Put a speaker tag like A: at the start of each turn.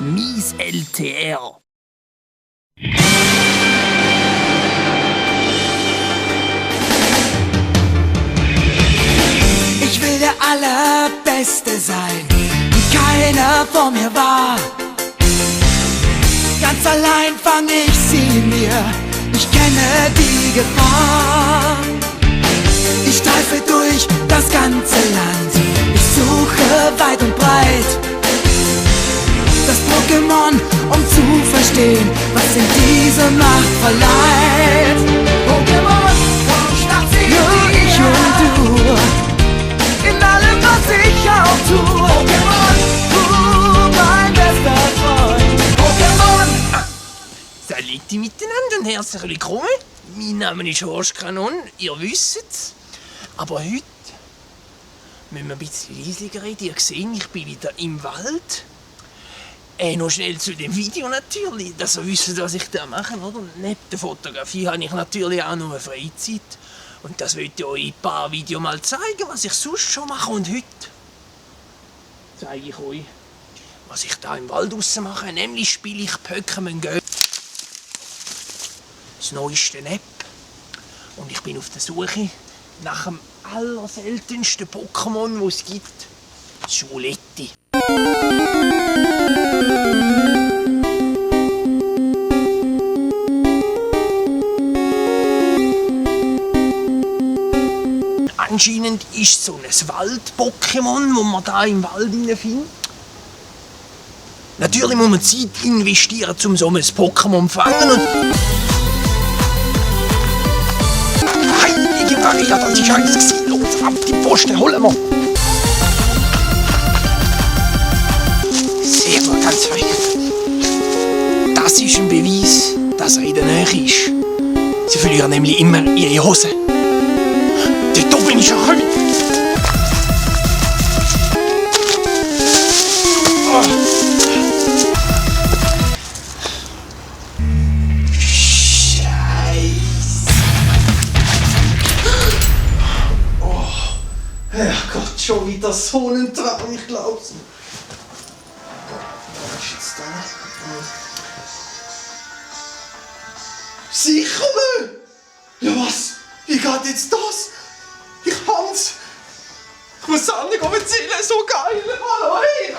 A: Mies LTR.
B: Ich will der Allerbeste sein, wie keiner vor mir war. Ganz allein fang ich sie mir, ich kenne die Gefahr. Ich streife durch das ganze Land, ich suche weit und breit das Pokémon, um zu verstehen, was in diese Macht verleiht. Pokémon, komm, schlag sie nur ich und du, in allem, was ich auch tue. Pokémon, du, mein bester Freund. Pokémon!
A: Salut miteinander und herzlich willkommen. Mein Name ist Horst Kanon, ihr wisst es. Aber heute müssen wir ein bisschen leisiger reden. Ihr seht, ich bin wieder im Wald. Noch schnell zu dem Video natürlich, dass ihr wisst, was ich da mache, oder? Neben der Fotografie habe ich natürlich auch noch eine Freizeit. Und das wollte ich euch in ein paar Videos mal zeigen, was ich sonst schon mache. Und heute zeige ich euch, was ich da im Wald draussen mache. Nämlich spiele ich Pokémon Go. Das neueste App. Und ich bin auf der Suche nach dem allerseltensten Pokémon, das es gibt. Schuletti. Anscheinend ist es so ein Wald-Pokémon, das man hier im Wald findet. Natürlich muss man Zeit investieren, um so ein Pokémon zu fangen. Und Heilige Maria, das ist alles gewesen. Los, ab die Posten, holen wir! Sehr gut, ganz fein. Das ist ein Beweis, dass er in der Nähe ist. Sie verlieren nämlich immer ihre Hose. Dort oben ist er gekommen. Oh. Scheiße. Oh. Herrgott, schon wieder so ein Traum, ich glaub's nicht. Was ist jetzt da? Sie kommen! Ja was? Wie geht jetzt das? Ich hab's! Ich muss Sandra erzählen, so geil! Hallo, hey!